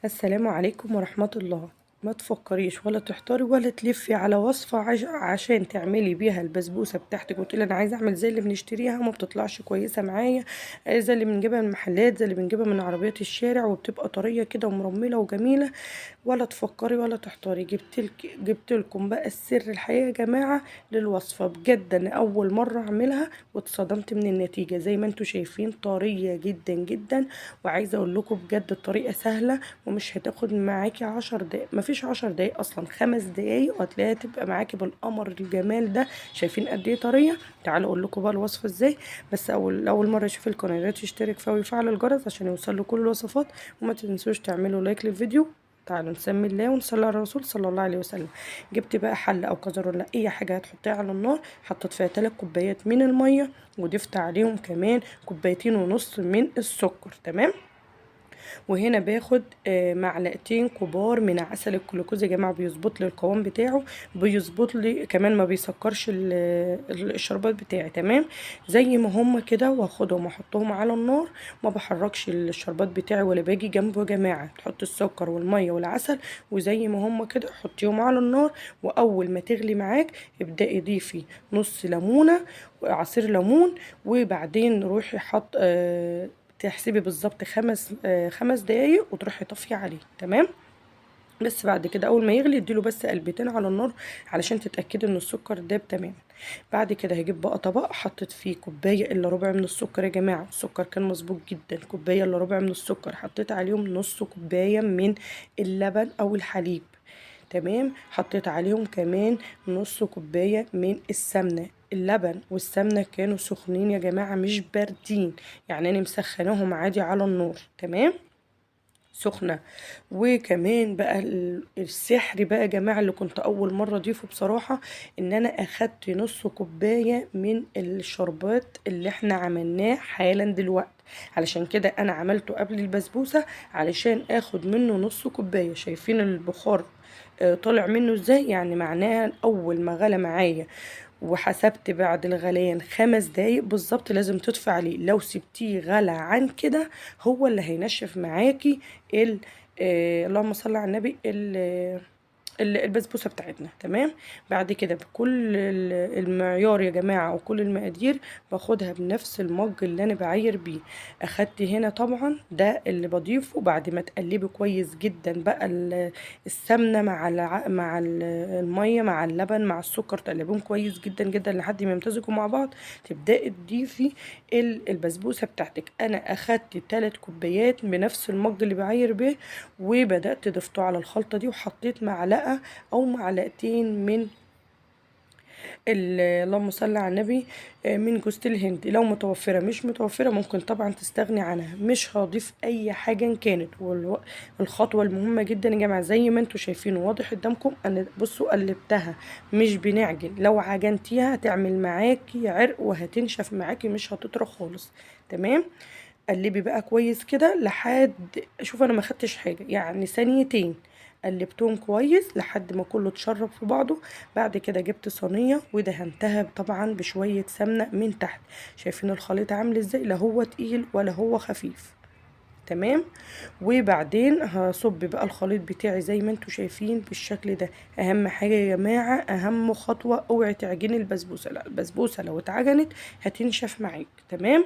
السلام عليكم ورحمة الله. ما تفكريش ولا تحتاري ولا تلفي على وصفة عشان تعملي بيها البسبوسة بتاعتك وتقولي انا عايزة اعمل زي اللي بنشتريها وما بتطلعش كويسة معايا، زي اللي بنجيبها من المحلات، زي اللي بنجيبها من عربيات الشارع وبتبقى طرية كده ومرملة وجميلة. ولا تفكري ولا تحتاري، جبت لكم بقى السر الحقيقي يا جماعة للوصفة. بجد انا اول مرة اعملها واتصدمت من النتيجة، زي ما انتم شايفين طرية جدا جدا. وعايزة اقول لكم بجد الطريقة سهلة ومش هتاخد معاكي 10 دقايق، مفيش 10 دقايق اصلا، 5 دقايق وهتلاقيها تبقى معاكي بالقمر الجمال ده. شايفين قد ايه طرية؟ تعالوا اقول لكم بقى الوصفة ازاي. بس اول مرة يشوف القناة يا ريت يشترك فيها ويفعل الجرس عشان يوصل له كل الوصفات، وما تنسوش تعملوا لايك للفيديو. تعالوا نسمي الله ونصلي على الرسول صلى الله عليه وسلم. جبت بقى حله او كزرولة اي حاجة هتحطيها على النار، حطيت فيها 3 كوبايات من المية وضفت عليهم كمان كوبايتين ونص من السكر، تمام. وهنا باخد معلقتين كبار من عسل الجلوكوز يا جماعة، بيظبط لي القوام بتاعه، بيظبط لي كمان ما بيسكرش الشربات بتاعي، تمام زي ما هم كده. واخدهم واحطهم على النار، ما بحركش الشربات بتاعي ولا باجي جنبه يا جماعة. تحط السكر والمية والعسل وزي ما هم كده حطيهم على النار، واول ما تغلي معاك ابدأي ضيفي نص ليمونه عصير ليمون، وبعدين روحي حط تحسبي بالظبط 5 دقايق وتروحي طافية عليه، تمام. بس بعد كده اول ما يغلي اديله بس قلبتين على النار علشان تتاكدي ان السكر داب تماما. بعد كده هجيب بقى طبق حطيت فيه كوباية الا ربع من السكر يا جماعة، السكر كان مظبوط جدا، كوباية الا ربع من السكر، حطيت عليهم نص كوباية من اللبن او الحليب، تمام. حطيت عليهم كمان نص كوباية من السمنة. اللبن والسمنه كانوا سخنين يا جماعة مش باردين، يعني انا مسخناهم عادي على النار، تمام، سخنة. وكمان بقى السحر بقى يا جماعة اللي كنت اول مرة اضيفه بصراحة، ان انا اخدت نص كوباية من الشربات اللي احنا عملناه حالا دلوقتي، علشان كده انا عملته قبل البسبوسه علشان اخد منه نص كوباية. شايفين البخار طالع منه ازاي؟ يعني معناها اول ما غلى معايا وحسبت بعد الغليان 5 دقايق بالظبط لازم تطفي عليه. لو سبتيه غلى عن كده هو اللي هينشف معاكي اللهم صل على النبي، البسبوسه بتاعتنا، تمام. بعد كده بكل المعيار يا جماعة وكل المقادير باخدها بنفس المج اللي انا بعاير بيه. اخدت هنا طبعا ده اللي بضيفه بعد ما تقلبي كويس جدا بقى السمنة مع المية مع اللبن مع السكر، تقلبيهم كويس جدا جدا لحد ما يمتزجوا مع بعض. تبداي تضيفي البسبوسه بتاعتك. انا اخدت 3 كوبايات بنفس المج اللي بعاير بيه، وبدات ضفته على الخلطة دي، وحطيت معلقه او معلقتين من اللهم صل على النبي، من جوزة الهند لو متوفرة. مش متوفرة ممكن طبعا تستغني عنها، مش هضيف اي حاجة إن كانت. والخطوة المهمة جدا يا جماعة زي ما انتوا شايفين واضح قدامكم، انا بصوا قلبتها مش بنعجن، لو عجنتيها هتعمل معاكي عرق وهتنشف معاكي مش هتطرى خالص، تمام. قلبي بقى كويس كده لحد شوف انا ما خدتش حاجة، يعني ثانيتين قلبتهم كويس لحد ما كله اتشرب في بعضه. بعد كده جبت صينية ودهنتها طبعا بشوية سمنه من تحت. شايفين الخليط عامل ازاي؟ لا هو تقيل ولا هو خفيف، تمام. وبعدين هصب بقى الخليط بتاعي زي ما انتوا شايفين بالشكل ده. اهم حاجة يا جماعة، اهم خطوة، اوعي تعجني البسبوسه، لا البسبوسه لو اتعجنت هتنشف معاك، تمام.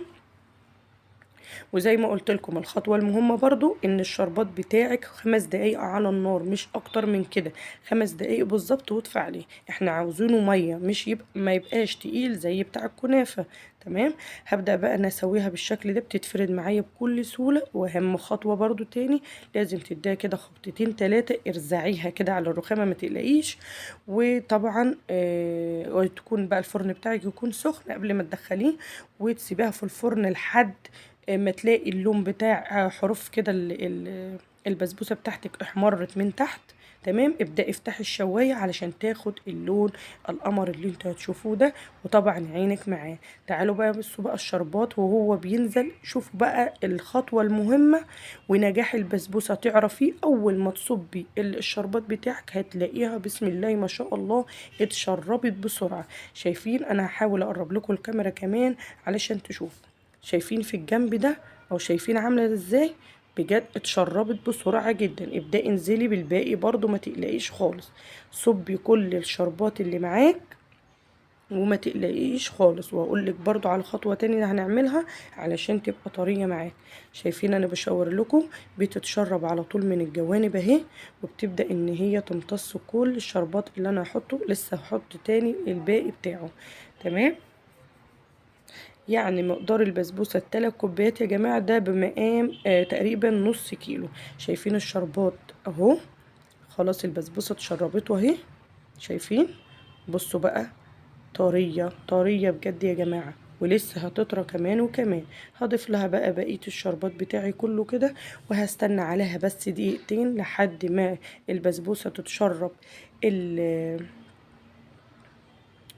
وزي ما قلت لكم الخطوة المهمة برضو ان الشربات بتاعك 5 دقايق على النار، مش اكتر من كده، 5 دقايق بالظبط واطفي عليه. احنا عاوزينه مية، مش يبقى ما يبقاش تقيل زي بتاع الكنافه، تمام. هبدا بقى انا اسويها بالشكل ده، بتتفرد معايا بكل سهولة. واهم خطوة برضو تاني لازم تديها كده خبطتين 3، ارزعيها كده على الرخامه ما تقلقيش. وطبعا وتكون بقى الفرن بتاعك يكون سخن قبل ما تدخليه، وتسيبيها في الفرن لحد ما تلاقي اللون بتاع حروف كده البسبوسه بتاعتك احمرت من تحت، تمام. ابدأي افتحي الشوايه علشان تاخد اللون القمر اللي انتوا هتشوفوه ده، وطبعا عينك معاه. تعالوا بقى بصوا بقى الشربات وهو بينزل. شوفوا بقى الخطوة المهمة ونجاح البسبوسه تعرفيه اول ما تصبي الشربات بتاعك هتلاقيها بسم الله ما شاء الله اتشربت بسرعة. شايفين؟ انا هحاول اقرب لكم الكاميرا كمان علشان تشوفوا. شايفين في الجنب ده او شايفين عامله ازاي؟ بجد اتشربت بسرعة جدا. ابدأي انزلي بالباقي برضو، ما تقلقيش خالص، صبي كل الشربات اللي معاك وما تقلقيش خالص. وهقول لك برضو على خطوة تانية هنعملها علشان تبقى طرية معاك. شايفين انا بشاور لكم بتتشرب على طول من الجوانب اهي، وبتبدأ ان هي تمتص كل الشربات اللي انا هحطه. لسه هحط تاني الباقي بتاعه. تمام، يعني مقدار البسبوسة التلات كوبايات يا جماعة ده بمقام تقريبا نص كيلو. شايفين الشربات اهو، خلاص البسبوسة اتشربته اهي. شايفين؟ بصوا بقى، طرية طرية بجد يا جماعة، ولسه هتطرى كمان وكمان. هضيف لها بقى بقية الشربات بتاعي كله كده، وهستنى عليها بس دقيقتين لحد ما البسبوسة تتشرب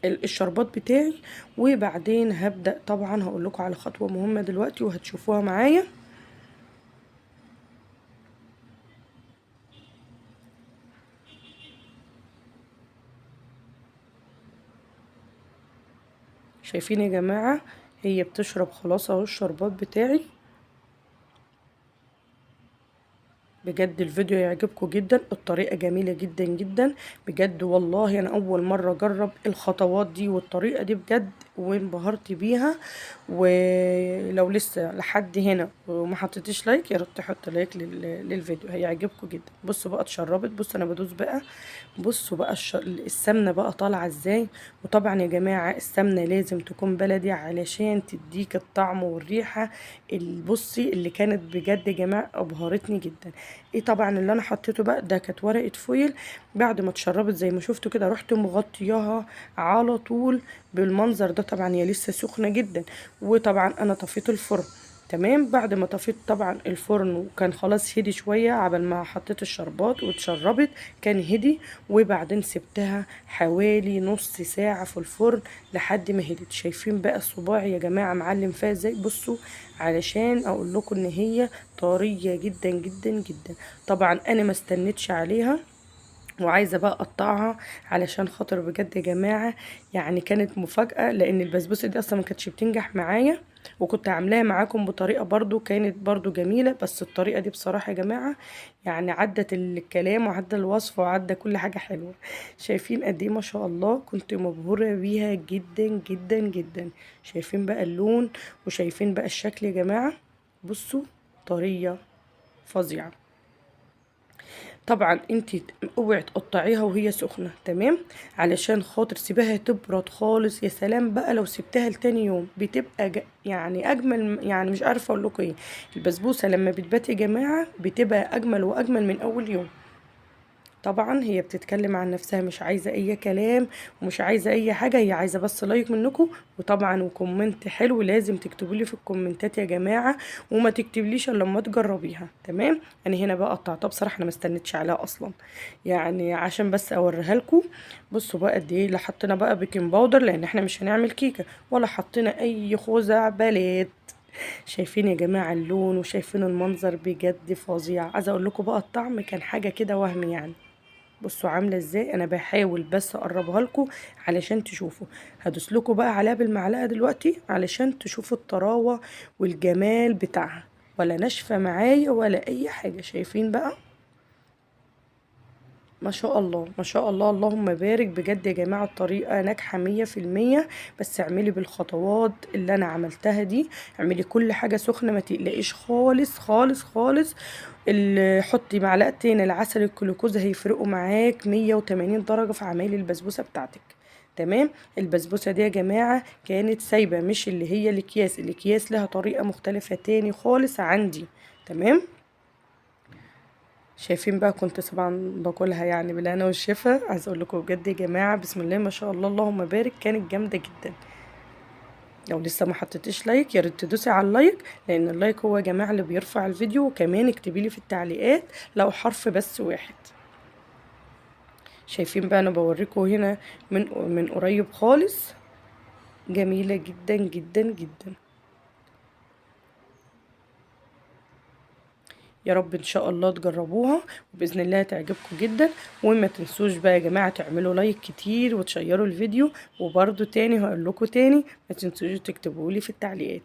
الشربات بتاعي. وبعدين هبدأ طبعا هقول لكم على خطوة مهمة دلوقتي وهتشوفوها معايا. شايفين يا جماعة هي بتشرب خلاص اهو الشربات بتاعي. بجد الفيديو يعجبكم جدا، الطريقة جميلة جدا جدا بجد والله. انا اول مرة اجرب الخطوات دي والطريقة دي بجد، وانبهرت بيها. ولو لسه لحد هنا وما حطيتيش like، يا ريت تحط like للفيديو، هيعجبكم جدا. بصوا بقى اتشربت، بصوا انا بدوس بقى، بصوا بقى السمنة بقى طالعة ازاي. وطبعا يا جماعة السمنة لازم تكون بلدي علشان تديك الطعم والريحة البصي اللي كانت بجد يا جماعة ابهرتني جدا. ايه طبعا اللي انا حطيته بقى ده كانت ورقة فويل، بعد ما اتشربت زي ما شفتوا كده رحت مغطياها على طول بالمنظر ده. طبعا هي لسه سخنة جدا، وطبعا انا طفيت الفرن. تمام، بعد ما طفيت طبعا الفرن وكان خلاص هدي شوية عبل ما حطيت الشربات واتشربت كان هدي، وبعدين سبتها حوالي نص ساعة في الفرن لحد ما هدت. شايفين بقى الصباع يا جماعة معلم فيها ازاي؟ بصوا علشان اقول لكم ان هي طرية جدا جدا جدا. طبعا انا ما استنيتش عليها وعايزة بقى اقطعها علشان خاطر بجد يا جماعة يعني كانت مفاجأة، لان البسبوسة دي اصلا ما كانتش بتنجح معايا، وكنت عاملاها معاكم بطريقة برضو كانت برضو جميلة، بس الطريقة دي بصراحة يا جماعة يعني عدت الكلام وعدى الوصف وعدى كل حاجة حلوة. شايفين قد ايه ما شاء الله، كنت مبهورة بيها جدا جدا جدا. شايفين بقى اللون وشايفين بقى الشكل يا جماعة، بصوا طرية فظيعة. طبعا انتي اوعي تقطعيها وهي سخنة، تمام، علشان خاطر سيبها تبرد خالص. يا سلام بقى لو سبتها لتاني يوم بتبقى يعني اجمل، يعني مش عارفه اقول لكم ايه. البسبوسه لما بتبات يا جماعة بتبقى اجمل واجمل من اول يوم. طبعا هي بتتكلم عن نفسها، مش عايزه اي كلام ومش عايزه اي حاجة، هي عايزه بس like منكم، وطبعا و comment حلو لازم تكتبوا لي في الكومنتات يا جماعة، وما تكتبليش الا لما تجربيها. تمام، انا هنا بقى قطعتها بصراحة، انا ما استنيتش عليها اصلا يعني عشان بس اوريها لكم. بصوا بقى قد ايه، لا حطينا بقى baking powder لان احنا مش هنعمل كيكة، ولا حطينا اي خزعبلات. شايفين يا جماعة اللون وشايفين المنظر بجد فظيع. عايزه اقول لكم بقى الطعم كان حاجة كده وهم يعني. بصوا عامله ازاي، انا بحاول بس اقربها لكم علشان تشوفوا. هدوس لكم بقى عليها بالمعلقه دلوقتي علشان تشوفوا الطراوه والجمال بتاعها، ولا ناشفة معايا ولا اي حاجة. شايفين بقى ما شاء الله ما شاء الله، اللهم بارك. بجد يا جماعة الطريقة ناجحة 100%، بس اعملي بالخطوات اللي انا عملتها دي، اعملي كل حاجة سخنة ما تقلقيش خالص خالص خالص. حطي معلقتين العسل الجلوكوز هيفرقوا معاك 180 درجه في عمايل البسبوسه بتاعتك. تمام، البسبوسه دي يا جماعة كانت سايبه، مش اللي هي الاكياس، الاكياس لها طريقه مختلفة تاني خالص عندي. تمام، شايفين بقى كنت طبعا باكلها يعني بالهنا والشفا. عايزه اقول لكم بجد يا جماعة بسم الله ما شاء الله اللهم بارك، كانت جامدة جدا. لو لسه ما حطيتيش like يا ريت تدوسي على ال like، لان ال like هو يا جماعة اللي بيرفع الفيديو. وكمان اكتبي لي في التعليقات لو حرف بس واحد. شايفين بقى انا بوريكم هنا من قريب خالص، جميلة جدا جدا جدا. يا رب ان شاء الله تجربوها وباذن الله تعجبكم جدا. وما تنسوش بقى يا جماعة تعملوا like كتير وتشيروا الفيديو، وبرده تاني هقول لكم تاني ما تنسوش تكتبوا لي في التعليقات.